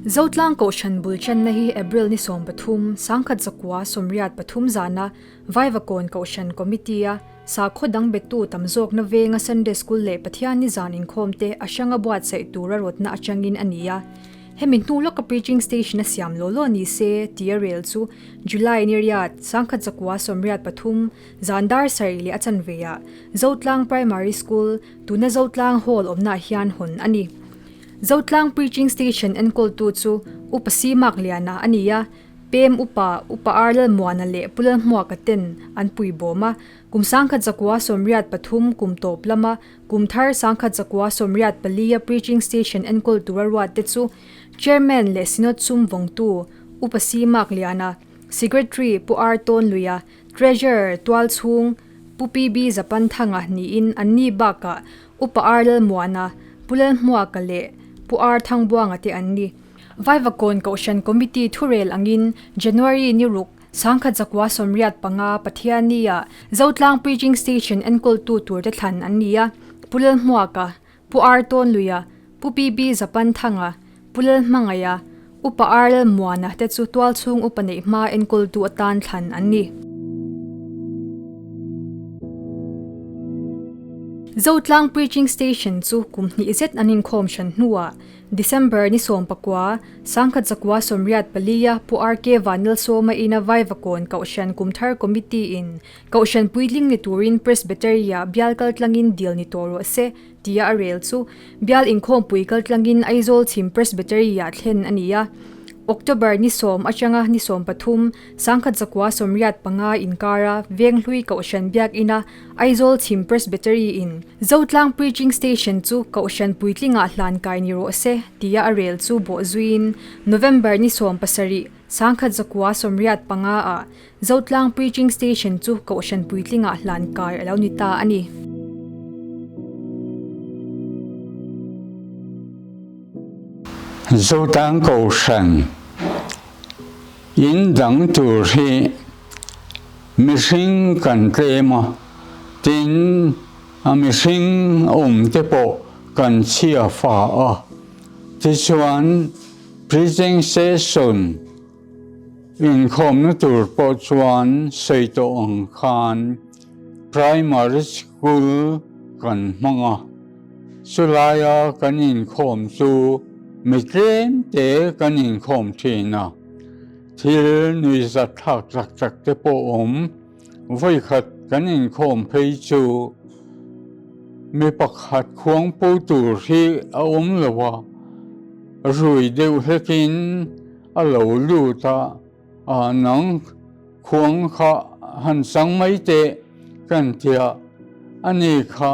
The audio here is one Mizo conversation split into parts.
Zotlang Kohhran bul channa hi April ni 13, 1983 zana Vaivakawn Kohhran Committee-a sakhaw dang betu tam zawkna venga Sunday School leh Pathianni zan inkhawmte a hranga buatsaih tura rawtna atangin a ni a. Hemi hnu lawka preaching station a siam law law ni se tia rel chu July ni riat, 1983, zan dar sarih leh a chanveah Zotlang Primary School, tuna Zotlang Hall awmnaah hian hawn a ni. Zotlang Preaching Station enkawltu chu Upa Si Makliana a ni a, Pem Upa, Upa Ar Lalmuana leh Pu Lalhmuaka ten an pui bawm a. Kum 1983 kum tawp lama kum thar 1984 a Preaching Station enkawl tura ruat te chu Chairman leh Synod sum vawngtu Upa Si Makliana, Secretary Pu Ar Tawnluia, Treasurer Tualchhung Pu PB Zapanthanga niin anni bakah Upa Ar Lalmuana, Pu Lalhmuaka leh Pu Ar Thangbuanga te an ni. Vaivakawn Kohhran Committee thurel angin January ni ruk, 1985 Pathianni-ah Zotlang Preaching Station enkawltu turte thlan an ni a, Pu Lalhmuaka, Pu Ar Tawnluia, Pu PB Zapanthanga, Pu Lalhmangaia, Upa Ar Lalmuana te chu tualchhung upa neih hma enkawltu atan thlan an ni. Zotlang Preaching Station chu kum hnih zet an inkhawm hran hnuah December ni 19, 1984 a Pu RK Vanlalsawma ina Vaivakawn Kohhran Kumthar Committee in Kohhran puitling ni turin Presbytery-ah bial kaltlangin dil ni tawh rawh se tia a rel chu bial inkhawmpui kaltlangin Aizawl chhim Presbytery-ah thlen a ni a. October ni 10 atanga ni 13, 1985 inkara Venghlui Kohhran Biakina Aizawl chhim Presbytery-in Zotlang Preaching Station chu Kohhran puitlingah hlan kai ni rawh se tia a rel chu bawh zuiin November ni 17, 1985 ah Zotlang Preaching Station chu Kohhran puitlingah hlan kai a lo ni ta a ni. Zotlang Kohhran in dang tur hi mihring kan tlem a, tin a mihring awm te pawh kan chhia fa a, tichuan Preaching Station Inkhawmna tur pawh chuan sawi tawh ang khan Primary School kan hmang a, chulaia kan inkhawm chu mi tlem te kan inkhawm thin a, thil nuihzat thlak tak tak te pawh awm. Vawikhat kan inkhawm phei chu mi pakhat khuangpu tur hi a awm lo a, rui deuh hlekin a lo lut a, a nang khuang kha han chang mai teh kan tia ani kha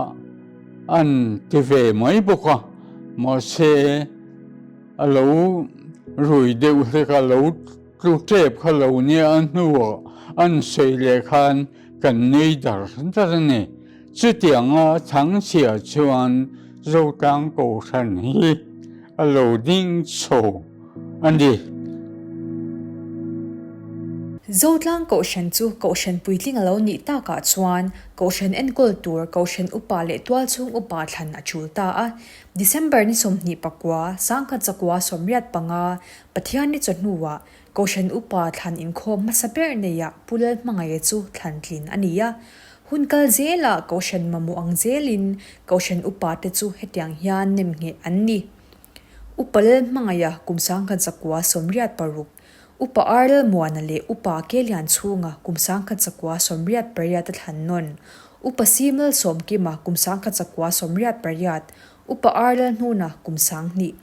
an ti ve mai bawk a, mahse a lo rui deuh hlek a lo Tlu tep kha lo nia a hnuah an sawi leh khan kan nui dar dar a ni. Chutianga chhangchhia chuan Zotlang Kohhran hi a lo ding chho a ni. Zotlang Kohhran chu Kohhran puitling a lo nih takah chuan Kohhran enkawl tur Kohhran upa leh tualchhung upa thlan a tul ta a. December ni 29, 1985, Pathian ni chawhnuah Kohhran Upa thlan inkhawm hmasa ber neiah Pu Lalhmangaia chu thlan tlin a ni a. Hun kal zelah Kohhran mamawh ang zelin Kohhran Upa te chu hetiang hian nem ngheh an ni. Upa Lalhmangaia kum 1986, Upa Ar Lalmuana leh Upa Kelian chhunga kum 1988 a thlan nawn, Upa Si Malsawmkima kum 1988, Upa Ar Lalhnuna kum 2000.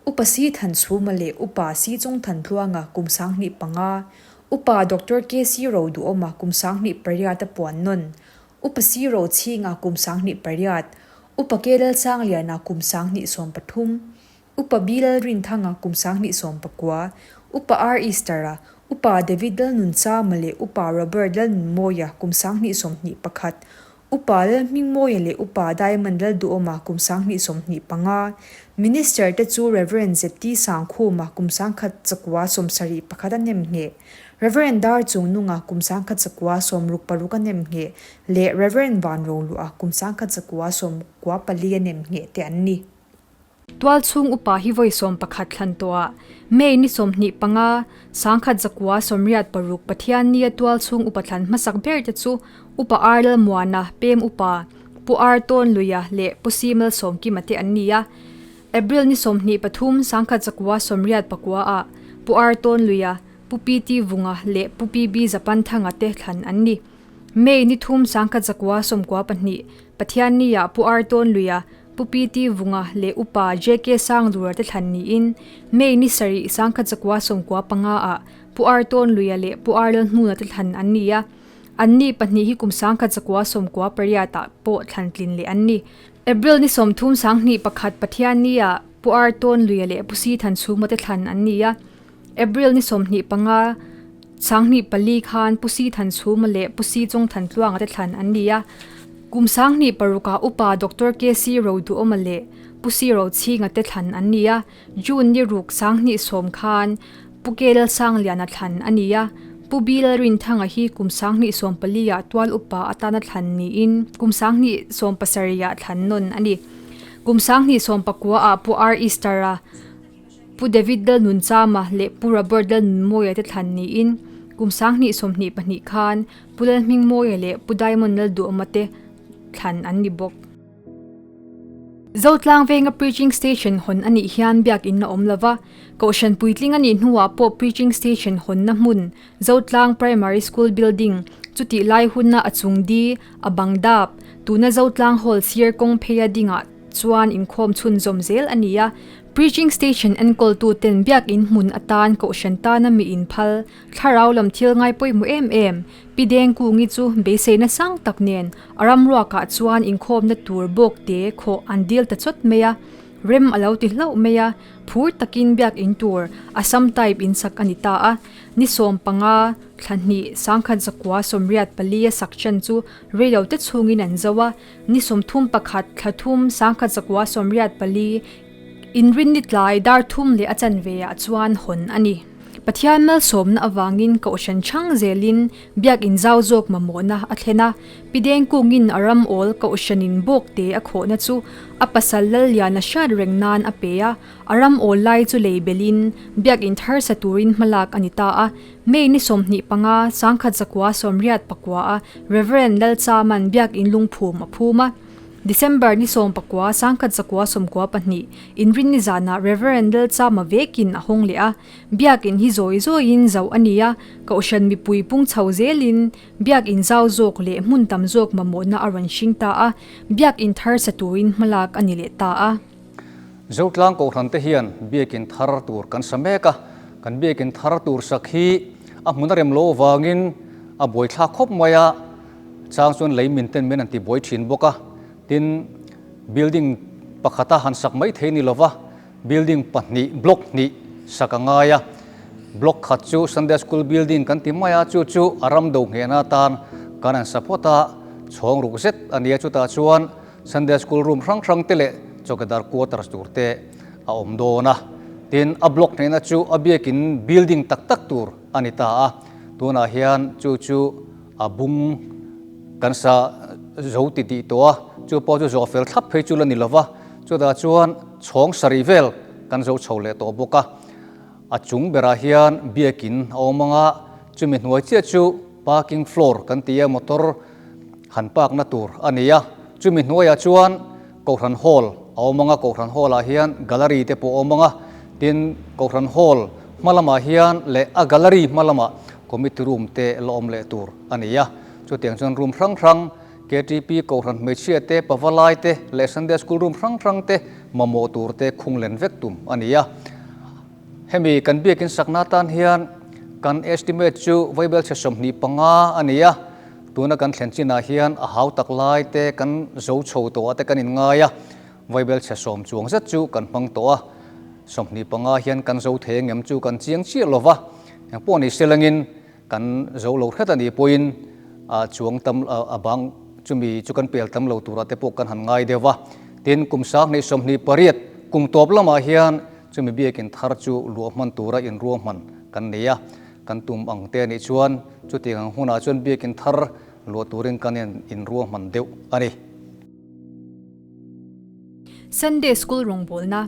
Upa Si Thanchhuma leh Upa Si Chung Thantluanga kum 2005, Upa Doctor KC Roduhawma kum 2008 a puan nawn, Upa Si Rochhinga kum 2008, Upa K Lalsangliana kum 2013, Upa B Lalrinthanga kum 2019, Upa R Easter-a, Upa David Lalnunchama leh Upa Robert Lalnunmawia kum 2021, Upa Lalhmingmawia leh Upa Diamond Lalduhawma kum 2025, Minister te chu Rev. ZT Sangkhuma kum 1971 a nem ngheh, Rev. Dar Chungnunga kum 1966 a nem ngheh leh Rev. Van Roluah kum 1994 a nem ngheh te an ni. Tualchhung upa hi vawi 11 thlan tawhah May ni 25, 1986 Pathiannia tualchhung upa thlan hmasak ber te chu Upa Ar Lalmuana, Pem Upa, Pu Ar Tawnluia leh Pu Si Malsawmkima te an ni a. April ni 23, 1989 ah Pu Ar Tawnluia, Pu PT Vunga leh Pu PB Zapanthanga te thlan an ni. May ni 3, 1992 Pathiannia Pu Ar Tawnluia, Pu PT Vunga leh Upa JK Sangdura te thlan niin May ni 7, 1995 ah Pu Ar Tawnluia leh Pu Ar Lalhmuna te thlan an ni a. Anni pahnih hi kum 1998 ah pawh thlan tlin leh an ni. April ni 30 2001 Pathianni ah Pu Ar Tawnluia leh Pu Si Thanchhuma te thlan an ni a. April ni 25 2004 khan Pu Si Thanchhuma leh Pu Si Chawngthantluanga te thlan an ni a. Kum 2006 ah Upa Doctor KC Roduhawma leh Pu Si Rochhinga te thlan an ni a. June ni ruk 2010 khan Pu Ke Lalsangliana thlan a ni a, Pu Bi Lalrinthanga hi kum 2014 ah tual upa atana thlan niin kum 2017 ah thlan nawn a ni. Kum 2019 ah Pu R Easter-a, Pu David Lalnunchama leh Pu Robert Lalnunmawia te thlan niin kum 2022 khan Pu Lalhmingmawia leh Pu Diamond Lalduhawma te thlan an ni bawk. Zotlang venga Preaching Station hawn a nih hian biakinn a awm lova, Kohhran puitling a nih hnuah pawh Preaching Station hawnna hmun, Zotlang Primary School Building, chutih lai huna a chung di, a bang dap, tuna Zotlang Hall sir kawng pheia dingah chuan inkhawm chhunzawm zel a ni a. Preaching Station enkawltuten biakinn hmun atan Kohhran tana mi inphal, thlarau lam thil ngai pawimawh em em, Pi Dengkungi chu beiseina sang tak nen a ramruakah chuan inkhawmna tur bawk te khawh an dil ta chawt mai a, rem a lo ti hlauh mai a, phur takin biakin tur Assam type in sak a ni ta a, ni 15, thla hnih, 1984 a sak chan chu reilo te chhungin an zo a, ni 31, thla thum, 1984 inrinni tlai dar thum leh a chanve ah chuan hawn a ni. Pathian malsawmna avangin Kohhran chhang zelin biak inzau zawk mamawhna a thlen a, Pi Dengkungin a ram awl Kohhranin bawk te a khawhna chu a pasal Lalliana hriat reng nan a pe a, a ram awl lai chu lei belhin biak in thar sa turin hmalak a ni ta a. May ni 25, 1989 a Rev. Lalchaman biak in lungphum a phum a. December ni 19, 1992, Inrinni zanah Rev. Lalchama vekin a hawng leh a, Biakin hi zawi zawiin zauh a ni a, Kohhran mipui pung chho zelin Biakin zau zawk leh hmun tam zawk mamawhna a rawn hring ta a, Biakin thar sa turin hmalak a ni leh ta a. Zotlang Kohhran te hian Biakin thar tur kan sa mek a, kan Biakin thar tur sak hi a hmun a rem lo avangin a buaithlak khawp mai a, chang chuan lei min ten min an ti buai thin bawk a, tin building pakhata han sak mai thei ni lova, Building pahnih, block hnih sak a ngai a, block khat chu Sunday School building kan ti mai a, chu chu a ram do nghehna atan kan han sa phawt a, chhawng ruk zet a nia, chutah chuan Sunday School room hrang hrang te leh chawkidar quarters tur te a awm dawn a, tin a block hnehna chu a biakin building tak tak tur a ni ta a, tunah hian chu chu a bung kan sa zo ti tih tawh a, chu pawh chu zawh fel thlap phei chu la ni lova, chutah chuan chhawng sarih vel kan zo chho leh tawh bawk a, a chung berah hian biakin a awm ang a, chumi hnuai chiah chu parking floor kan ti a, motor han park na tur a ni a, chumi hnuaiah chuan Kohhran Hall a awm ang a, Kohhran Hall ah hian gallery te pawh a awm ang a, tin Kohhran Hall hma lamah hian leh a gallery hma lamah committee room te la awm leh tur a ni a, chutiang chuan room hrang hrang KTP Kohhran hmeichhia te, pavalai te leh Sunday School room hrang hrang te mamawh tur te khung len vek tum a ni a. Hemi kan biakin sakna atan hian kan estimate chu vaibelchhe 25 a ni a, tuna kan thlen chinah hian a hau tak lai te kan zo chho tawh ah te kan inngai a, vaibelchhe 10 chuang zet chu kan hmang tawh a, 25 hian kan zo thei angem chu kan chiang chiah lo va, engpawh ni selangin Kan zo lo hret a nih pawhin chuang tam a bang chumi chu kan pel tam lo turah te pawh kan han ngai deuh va. Tin, kum 2028 kum tawp lamah hian chumi biakin thar chu luah hman tura inruahman kan nei a. Kan tum ang te a nih chuan chutiang ang hunah chuan biakin thar luah turin kan inruahman deuh a ni. Sunday School rawngbawlna.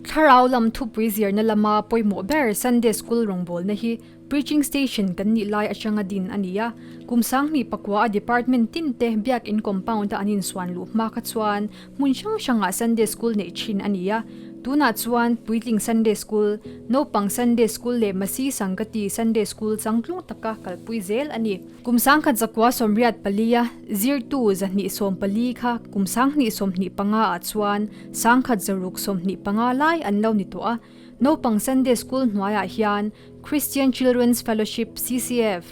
Thlarau lam thupui zirna lama pawimawh ber Sunday School rawngbawlna hi Preaching Station kan nih lai atanga din a ni a. Kum 2009 a department tin te Biakin compound a an insuan luh hma kha chuan hmun hrang hrangah Sunday School neih thin a ni a. Tunah chuan Puitling Sunday School, Naupang Sunday School leh Masi Sangati Sunday School changtlung taka kalpui zel a ni. Kum 1984 a zirtu 214 kha kum 2025 ah chuan 1625 lai an lo ni tawh a. Naupang Sunday School hnuaiah hian Christian Children's Fellowship, CCF,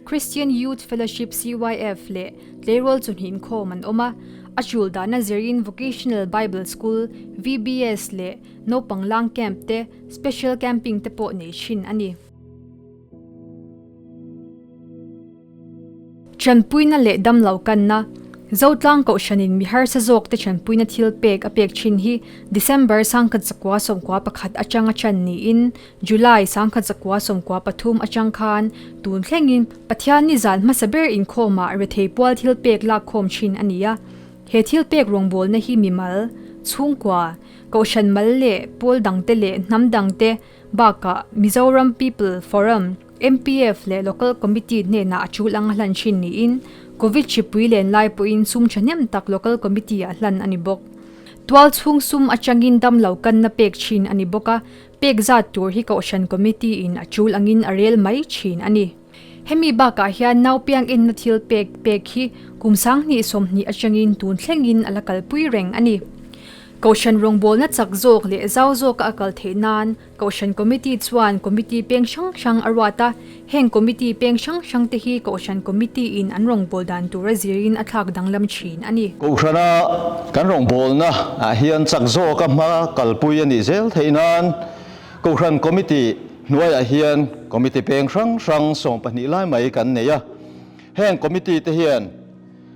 Christian Youth Fellowship, CYF, leh tleirawl chawhnih inkhawm an awm a. A tul dahna zirin Vocational Bible School, VBS, leh naupang lang camp te, special camping te pawh nei thin a ni. Ṭanpuina leh damlo kanna, Zotlang Kohhranin mi harsa zawkte ṭanpuina thil pek a pek ṭhin hi December 1991 aṭanga ṭan niin July 1993 aṭang khan tun thlengin Pathianni zan hmasa ber inkhawmah rethei pual thil pek lakkhawm ṭhin a ni a. He thil pek rawngbawlna hi mimal, chhungkua, Kohhran mal leh pawl dangte leh hnam dangte bakah Mizoram People Forum, MPF, leh Local Committee hnenah a tul anga hlan thin niin Covid hripui len lai pawhin sum thahnem tak Local Committee ah hlan a ni bawk. Tual chhung sum atangin damlo kanna pek thin a ni bawk a, pek zat tur hi Kohhran Committee in a tul angin a rel mai thin a ni. Hemi bakah hian naupiang enna thil pek pek hi kum 2020 atangin tun thlengin a la kalpui reng a ni. Kohhran rawngbawlna chak zawk leh zau zawka a kal theih nan Kohhran Committee chuan Committee peng hrang hrang a ruat a, heng Committee peng hrang hrang te hi Kohhran Committee in an rawngbâwl dan tura zirin a thlak danglam thin a ni. Kohhrana kan rawngbawlna ah hian chak zawka hma kalpui a nih zel theih nan Kohhran Committee hnuaiah hian Committee peng hrang hrang 12 lai mai kan nei a, heng Committee te hian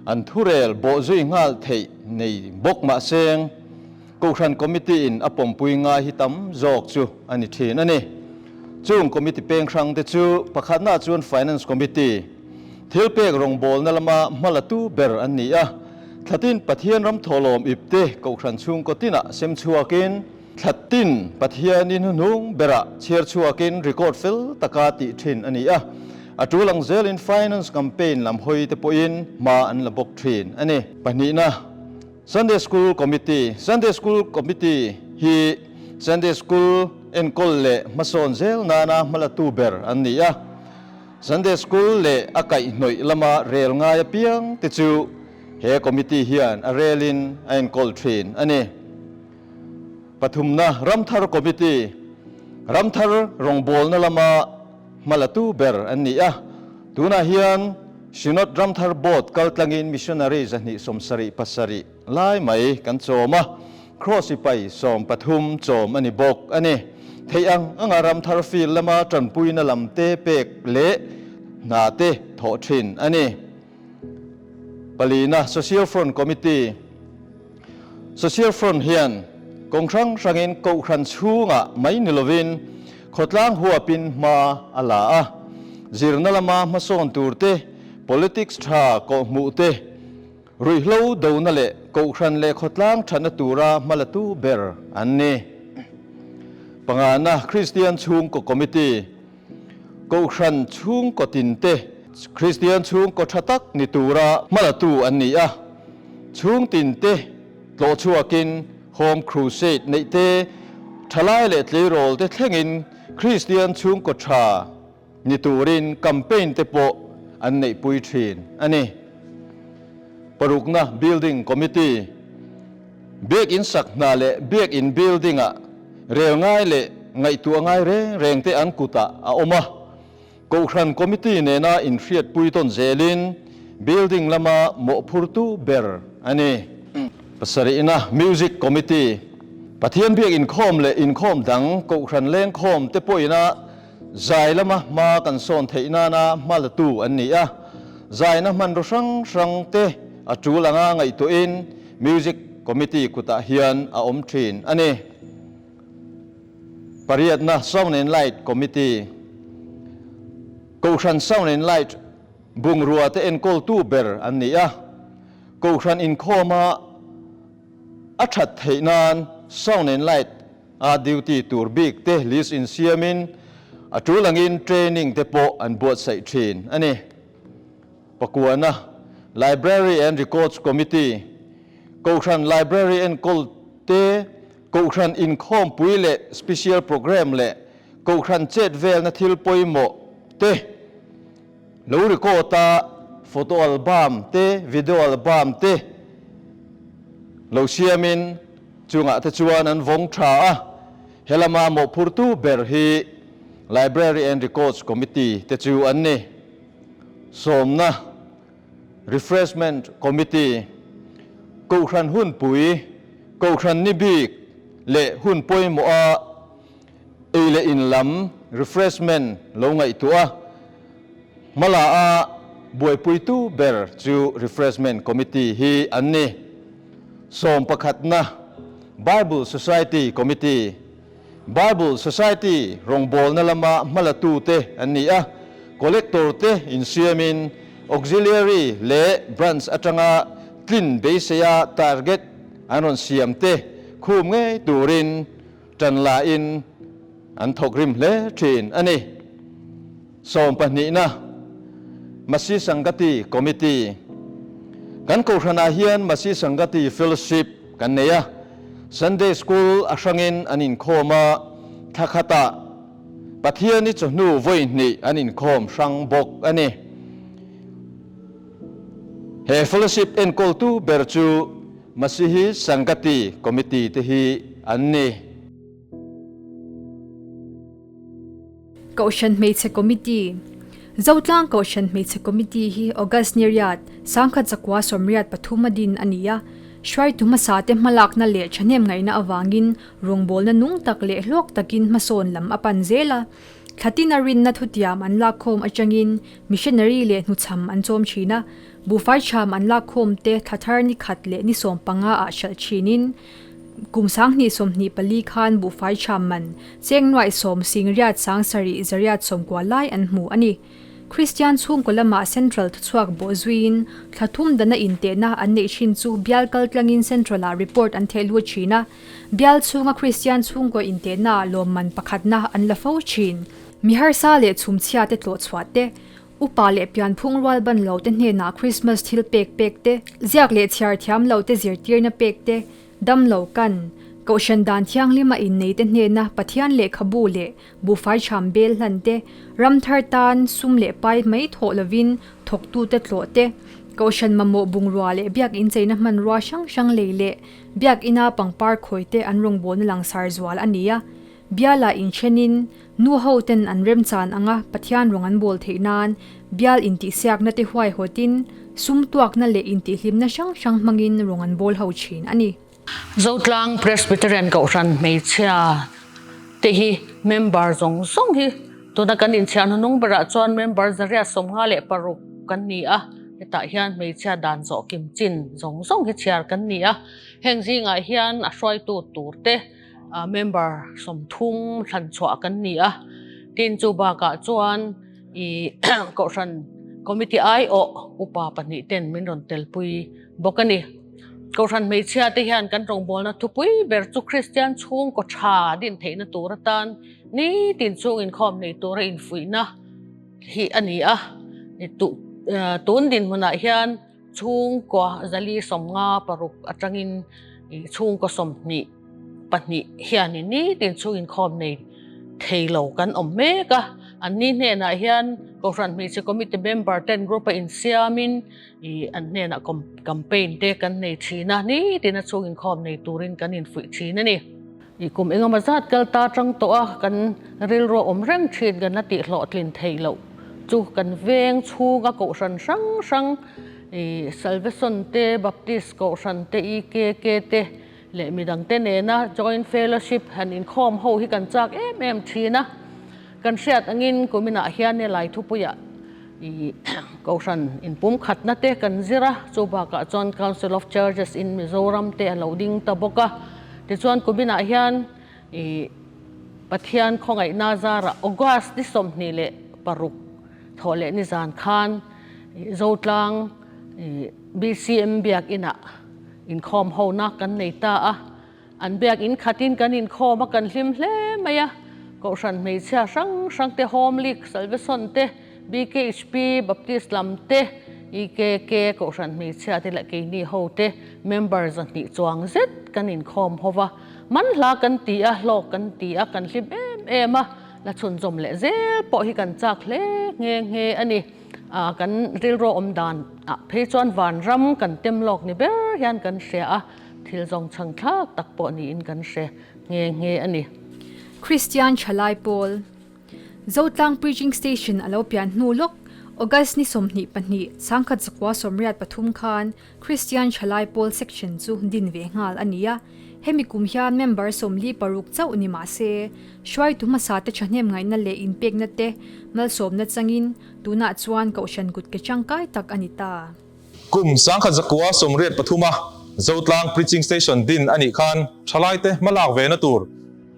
an thurel bawhzui nghal theih nei bawk mahseng Kohhran Committee in a pawmpui ngai hi tam zawk chu a ni thin a ni. Chung Committee peng hrang te chu pakhatna chuan Finance Committee, thil pek rawngbawlna lama hmalatu ber an ni a, thlatin Pathian ram thawhlawm ipte Kohhran chhungkaw tinah sem chhuakin, Thlatin Pathianin hnuhnung berah chhiar chhuakin record fel taka tih thin a ni a, a tul ang zelin finance campaign lam hawi te pawhin hma an la bawk thin a ni. Pahnihna, Sunday School Committee, Sunday School Committee hi Sunday School enkawl leh hmasawn zel nana hmalatu ber an ni a, Sunday School leh a kaihhnawih lama rel ngai apiang te chu he committee hian a relin a enkawl thin a ni. Pathumna, Ramthar Committee, Ramthar rawngbawlna lama hmalatu ber an ni a. Tunah hian Synod Ramthar Board kaltlangin Missionary 277 lai mai kan chawm a, Kraws sipai 13 chawm a ni bawk a ni. Theih ang anga Ramthar field lama tanpuina lam te pek leh hna te thawh thin a ni. Palina, Social Front Committee, Social Front hian kawng hrang hrangin Kohhran chhungah mai ni lovin khawtlang huapin hma a la a, zirna lama hmasawn tur te, politics tha kawhhmuh te, ruihhlo dona leh Kohhran leh khawtlang thatna tura hma latu ber an ni. Pangana, Kristian Chhungkaw Committee, Kohhran chhungkaw tinte Kristian chhungkaw tha tak ni tura hmalatu an ni a, chhung tinte tlawh chhuakin Home Crusade neih te, thalai leh tleirawl te thlengin Kristian chhungkaw tha ni turin campaign te pawh an neihpui thin a ni. Parukna Building Committee, Biakinn sak hna leh Biakinn building-ah rel ngai leh ngaihtuah ngai reng reng te an kutah a awm a. Kohhran Committee nena inhriatpui tawn zelin building lama mawhphurtu ber a ni. Pasarihna Music Committee, Pathian biak inkhawm leh inkhawm dang Kohhran lengkhawm te pawhina zai lama hma kan sawn theih nana hma latu an ni a. Zaina hmanraw hrang hrang te a tul anga ngaihtuahin Music Committee kutah hian a awm thin a ni. Pariatna Sound and Light Committee, Kohhran Sound and Light bungrua te enkawltu ber an ni a, Kohhran inkhawma a that theih nan Sound and Light. a duty tur bik te list insiamin a tul angin training te pawh an buatsaih thin a ni. Pakuana, Library and Records Committee, Kohhran Library enkawl te, Kohhran inkhawmpui leh special programme leh Kohhran chet velna thil pawimawh te lo record a, photo album te, video album te lo siamin chungah te chuan an vawng tha a. He lama mawhphurtu ber hi Library and Records Committee te chu an ni. Sawmna, Refreshment Committee, Kohhran hunpui, Kohhran ni bik leh hun pawimawha ei leh in lam refreshment lo ngaihtuah a, hmala a buaipuitu ber chu Refreshment Committee hi an ni. Sawm pakhatna, Bible Society Committee, Bible Society rawngbawlna lama hmalatute an ni a, Collector te insiamin Auxiliary leh Branch atanga tlin beiseia target an rawn siam te khum ngei turin tan lain an thawk rim hle thin a ni. Sawmpahnihna, Masi Sangati Committee Kan kohhranah hian Masi Sangati Fellowship kan nei a, Sunday School a hrangin an inkhawm a, thla khatah Pathiani chawhnu vawi hnih an inkhawm hrang bawk a ni. He fellowship enkawltu ber chu Masihi Sangati Committee te hi an ni. Kohhran Hmeichhe Committee, Zotlang Kohhran Hmeichhe Committee hi August ni riat, 1943 a din a ni a. Hruaitu hmasa te hmalakna leh thahnem ngaihna avangin rawngbawlna nung tak leh hlawk takin hmasawn lam a pan zel a. Thlatina rinna thutiam an lakkhawm atangin missionary leh hnuchham an chawm thin a. Buhfai chham an lakkhawm te thla thar ni khat leh ni 15 ah hralh thinin, Kum 2024 khan buhfai chham man cheng nuaih sawm sing riat sang sarih zariat sawmkua lai an hmu a ni. Kristian chhungkaw lamah Central thuchhuak bawh zuiin thla thum dana intehna an neih thin chu bial kal tlangin Central-ah report an theh lut thin a, bial chhunga Kristian chhungkaw intehnaah lawmman pakhatna an la fo thin. Mi harsa leh chhumchhia te tlawhchhuah te, Upa leh pianphung rual ban lo te hnenah Christmas thil pek pek te, ziak leh chhiar thiam lo te zirtirna pek te, dam lo kan, Kohhran dan thianghlima innei te hnena Pathian lehkhabu leh buhfai chham bel hlan te, ram thar tan sum leh pai mai thawh lovin thawktute tlawh te, Kohhran mamawh bungrua leh biakinn cheina hmanrua hrang hrang lei leh biakina pangpar khawi te an rawngbawlna langsar zual a ni a. Bialah inthenin, nu ho ten an remchan anga Pathian rawng an bawl theih nan bial intihsiakna te huaihawtin, sum tuakna leh intihhlimna hrang hrang hmangin rawng an bawl ho thin a ni. Zotlang Presbyterian Kohhran hmeichhia te hi member zawng zawng hi tuna kan inchhiar hnunung berah chuan member 156 kan ni a, hetah hian hmeichhia dan zawh kim chin zawng zawng hi chhiar kan ni a, heng zingah hian a hruaitu tur te, Member 30 thlan chhuah kan ni a, tin chu bakah chuan i Kohhran Committee aiawh upa pahnih ten min rawn telpui bawk a ni. Kohhran hmeichhia te hian kan rawngbawlna thupui ber chu Kristian chhungkaw tha din theihna tur atan nitin chhung inkhawm nei tura infuihna hi a ni a. Tun dinhmunah hian Chhungkaw 456 atangin chhungkaw 22 hianin nitin chhung inkhawm nei thei lo kan awm mek a. An ni hnenah hian Kohhran Hmeichhe Committee member ten group a insiamin an hnenah campaign te kan nei thin a, nitin a chhung inkhawm nei turin kan infuih thin a ni. Kum engemaw zat kal ta tang tawh a, kan rilru a awm reng thin kan la tihhlawhtlin theih loh chu kan veng chhunga kohhran hrang hrang Salvation te, Baptist kohhran te, EKK te leh midang te nena Joint Fellowship han inkhawm ho hi kan chak em em thin a. Kan hriat angin kuminah hian helai thupuiah kohhran inpumkhatna te kan zir a, chu bakah chuan Council of Churches in Mizoram te a lo ding ta bawk a. Tichuan kuminah hian ih Pathian khawngaihna zarah August ni 26 thawh leh nizan khan ih Zotlang ih BCM biakinah inkhawm hona kan nei ta a. An biakin khatin kan inkhawm a, kan hlim hle mai a. Kohhran hmeichhia hrang hrang te, Home League, Salvation te, BKHP, Baptist lam te, EKK, Kohhran hmeichhia te leh keini ho te member 200 chuang zet kan inkhawm ho va. Manhla kan ti a, hlawk kan ti a, kan hlim em em a, la chhunzawm leh zel pawh hi kan chak hle nghe nghe a ni. Kan rilru awm dan ah phei chuan vanram kan tem lawk ni ber hian kan hria a, thil zawng chhang thlak tak pawh niin kan hre nghe nghe a ni. Kristian Thalai Pawl Zotlang Preaching Station a lo pian hnu lawk August ni 22, 1983 khan Kristian Thalai Pawl Section chu din ve nghal a ni a, hemi kum hian member 46 chauh ni mah se, hruaitu hmasa te thahnem ngaihna leh inpekna te malsawmna changin tunah chuan Kohhran kut ke tangkai tak a ni ta. Kum 1983 a Zotlang Preaching Station din a nih khan thalaite hmalak ve na tur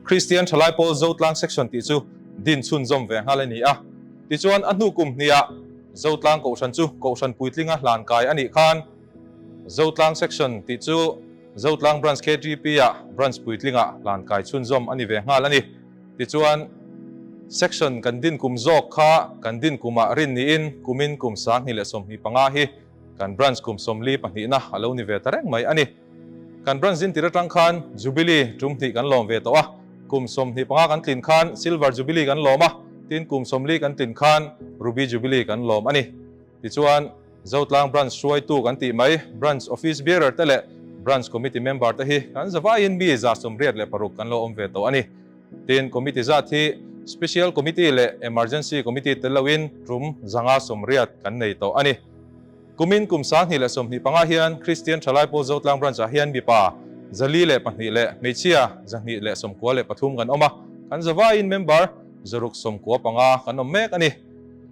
Kristian Thalai Pawl Zotlang Section tih chu din chhunzawm ve nghal a ni a. Tichuan a hnu kum hniah Zotlang Kohhran chu Kohhran puitlinga hlan kai a nih khan Zotlang Section tih chu Zotlang Branch KTP-ah Branch puitlinga hlan kai chhunzawm a ni ve nghal a ni. Tichuan Section kan din kum zawk kha kan din kumah rin niin kumin kum 2025 hi kan Branch kum 42na a lo ni ve ta reng mai a ni. Kan Branch din tir atang khan Jubilee tum hnih kan lawm ve tawh a, kum 25 kan tlin khan Silver Jubilee kan lawm a, tin kum 40 kan tlin khan Ruby Jubilee kan lawm a ni. Tichuan, Zotlang Branch hruaitu kan tih mai, Branch Office Bearer te leh Branch Committee Member te hi kan zavaiin mi 186 kan lo awm ve tawh a ni. Tin, Committee zat hi Special Committee leh Emergency Committee tel loin tum 580 kan nei tawh a ni. Kumin kum 2025 hian Kristian Thalai Pawl Zotlang Branch ah hian mipa 402 leh hmeichhia 293 kan awm a, kan zavaiin member 695 kan awm mek a ni.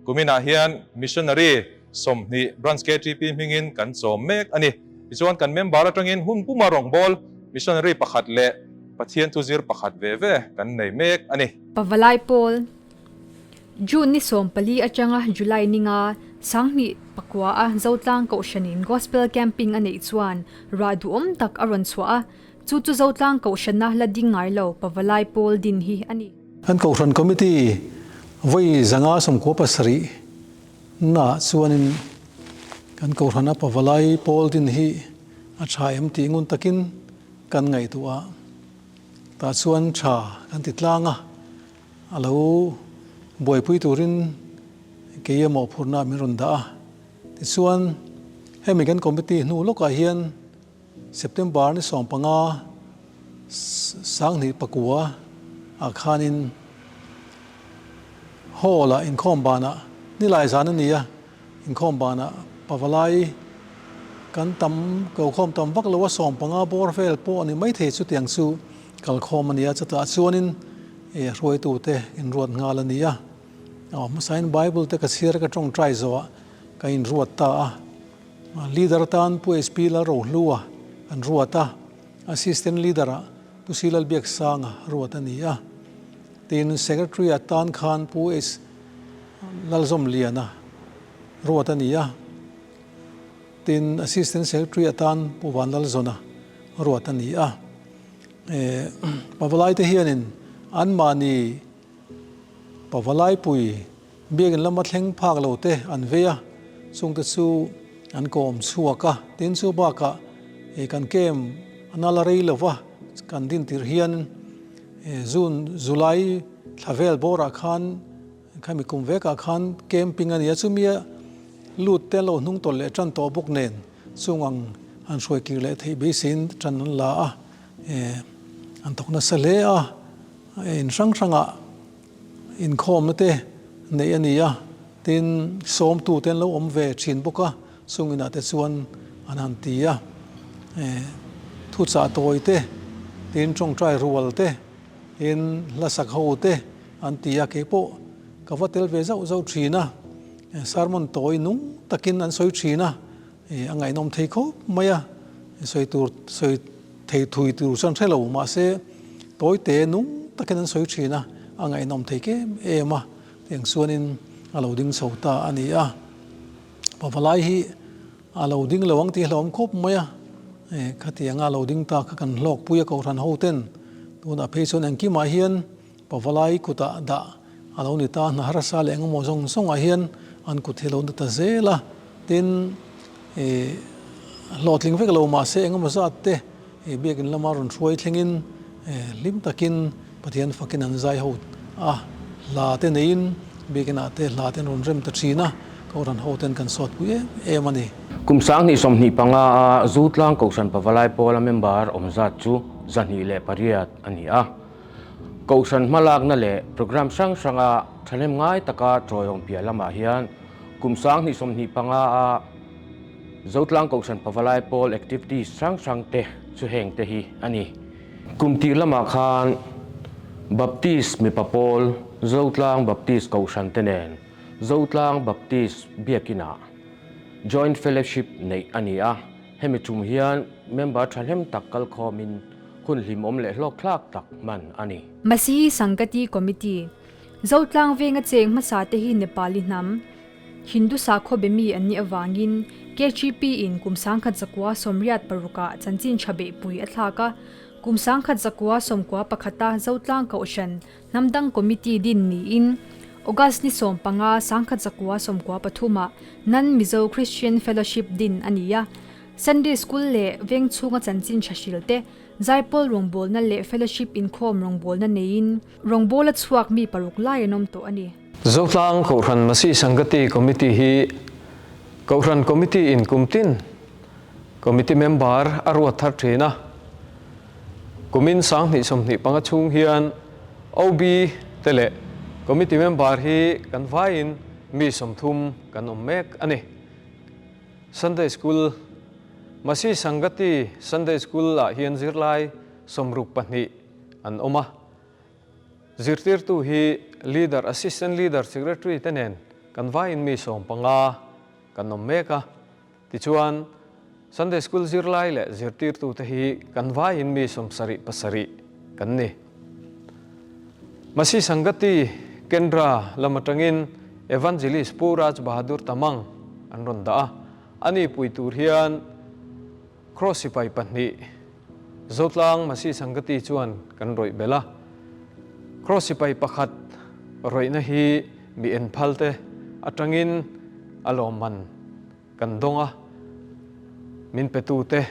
Kuminah hian Missionary 20 Branch KTP hmingin kan chawm mek a ni. Tichuan kan member atangin hun puma rawngbâwl Missionary pakhat leh Pathian thuzir pakhat ve ve kan nei mek a ni. Pavalai Pawl, June ni 14 atanga July ni nga, 2009 a Zotlang Kohhranin Gospel Camping a neih chuan rah duhawm tak a rawn chhuah a, chu chu Zotlang Kohhrana la ding ngai lo Pavalai Pawl din hi a ni. Kan Kohhran Committee vawi 597 naah chuanin kan Kohhrana Pavalai Pawl din hi a tha em tih ngun takin kan ngaihtuah a, tah chuan tha kan ti tlang a, a lo buaipui turin kei emaw phurna min rawn dah a. Tichuan hemi kan Committee hnu lawkah hian September ni 15 2009 ah khanin hall ah inkhawm banah nilai zan a ni a, inkhawm banah pavalai kan tam kokhawm tam vak lo a 15 bawr vel pawh a ni maithei chutiang chu kalkhawm a ni a, chutah chuanin hruaitute inruat nghal a ni a, hmasain Bible te ka chhiar ka tawngtai zawhah ka inruat ta a. Leader atan Pu SP Lalrohlua an ruat a, Assistant Leader ah Pu C Lalbiaksanga ruat a ni a. Tin, Secretary atan khan Pu H Lalzawmliana ruat a ni a. Tin, Assistant Secretary atan Pu Vanlalzawna ruat a ni a. Pavalai te hianin anmahni Pavalaipui Biakin lama thleng phak lo te an vei a, chungte chu an kawm chhuak a, tin chu bakah kan camp a nal a rei lo va, kan din tirh hian June, July thla vel bawrah khan khami kum vekah khan camping a ni a, chumi a lut te an lo hnung tawlh leh tan tawh bawk nen chung ang an hruai kir leh theih beiseiin tan an la a, an thawk nasa hle a, in hrang hrangah. Inkhawmna te neih a ni a, tin sawmtu te an lo awm ve thin bawk a, chung inah te chuan an han ti a, thuchah tawi te, tin tawngtai rual te, tin hlasak ho te an ti a, keipawh ka va tel ve zauh zauh thin a, sermon tawi nung takin an sawi thin a, a ngaihnawm thei khawp mai a, sawi tur sawi thei thui tur chuan hre lo mahse tawi te nung takin an sawi thin a, a ngaihnawm thei kem em a, tiang chuanin a lo ding chho ta a ni a, pavalai hi a lo ding lo ang tih hlauhawm khawp mai a. Khatianga lo ding ta kha kan hlawkpui a Kohhran hoten tunah phei chuan engkimah hian Pavalai kutah dah a lo ni ta, hna harsa leh engemaw zawng zawngah hian an kut hi a lo ni ta zel a. Tin, hlawhtling vek lo mahse engemaw zat te biakin lama rawn hruai thlengin hlim takin Pathian fakin an zai ho a, hla te neiin biakinah te hla te an rawn rem ta thin a, Kohhran ho ten kan sawtpui em em a ni. Kum 2025 a Zutlang Kohhran Pavalai Pawla member awm zat chu 208 a ni a. Kohhran hmalakna leh programme hrang hranga thahnem ngai taka tawihawm piah lamah hian kum 2025 a Zotlang Kohhran Pavalai Pawl activities hrang hrang te chu heng te hi a ni. Kum tih lamah khan Baptist mipa pawl Zotlang Baptist Kohhran te nen Zotlang Baptist Biakinah Joint Fellowship neih a ni a, hemi tum hian member thahnem tak kalkhawmin hun hlimawm leh hlawkthlak tak hman a ni. Masihi Sangati Committee, Zotlang venga cheng hmasa te hi Nepali hnam, Hindu sakhaw be mi an nih avangin KGP in kum 1986 ah chanchin tha beihpui a thlak a, kum 1991 a Zotlang Kohhran Hnamdang Committee din niin August ni 15 1993 ah Nan Mizo Christian Fellowship din a ni a. Sunday School leh veng chhunga chanchin tha hril te, Zaipawl rawngbawlna leh Fellowship inkhawm rawngbawlna neiin rawngbawla chhuak mi paruk lai an awm tawh a ni. Zotlang Kohhran Masi Sangati Committee hi Kohhran Committee in kum tin Committee member a ruat thar thin a. Kumin 2025 chhung hian OB te leh Committee member hi kan vaiin mi 30 kan awm mek a ni. Sunday School, Masi Sangati Sunday School ah hian zirlai 62 an awm a. Zirtirtu hi Leader, Assistant Leader, Secretary te nen kan vaiin mi 15 kan awm mek a. Tichuan, Sunday School zirlai leh zirtirtu te hi kan vaiin mi 77 kan ni. Masi Sangati Kendra lam atangin Evangelist Pu Raj Bahadur Tamang an rawn dah a, ani pui tur hian Cross sipai pahnih Zotlang Masi Sangati chuan kan rawih belh a. Cross sipai pakhat rawihna hi mi enphal te atangin a lawmman kan dawng a, min petute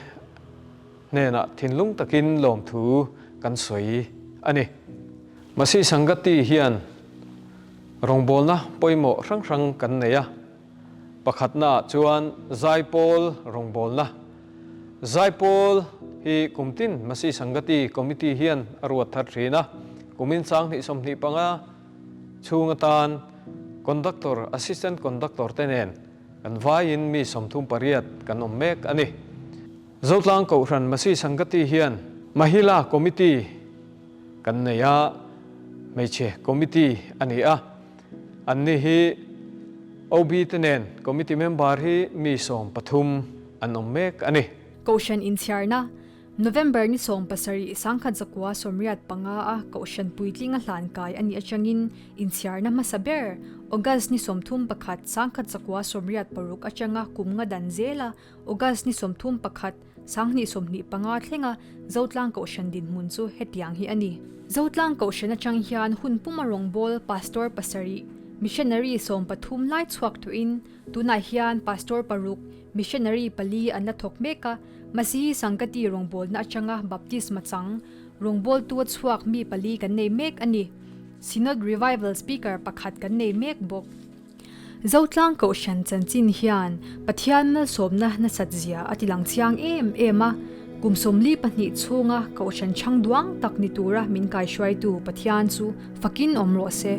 hnenah thinlung takin lawmthu kan sawi a ni. Masi Sangati hian rawngbawlna pawimawh hrang hrang kan nei a, pakhatnaah chuan Zaipawl rawngbawlna. Zaipawl hi kumtin Masi Sangati Committee hian a ruat thar thin a, kumin 2025 chhung atan Conductor, Assistant Conductor te nen kan vaiin mi 38 kan awm mek a ni. Zotlang Kohhran Masi Sangati hian Mahila Committee kan nei a, hmeichhe committee a ni a. Anni hi OB te nen committee member hi mi 13 an awm mek a ni. Kohhran inchhiarna, November ni 17, 1985 a Kohhran puitling a hlan kai a nih atangin inchhiarna hmasa ber August ni 31, 1986 atanga kum nga dan zela August ni 31, 2025 thlenga Zotlang Kohhran dinhmun chu hetiang hi a ni. Zotlang Kohhran atang hian hun puma rawngbâwl Pastor pasarih, Missionary 13 lai chhuak tuhin tunah hian Pastor paruk, Missionary pali an la thawk mek a, Masihi Sangati rawngbawlna atanga Baptisma chang, rawngbawltu a chhuak mi pali kan nei mek a ni. Synod Revival Speaker pakhat kan nei mek bawk. Zotlang Kohhran chanchin hian Pathian malsawmna nasat zia a tilang chiang em em a, kum 42 chhunga Kohhran chhang duang tak ni tura min kaihruaitu Pathian chu fakin awm rawh se.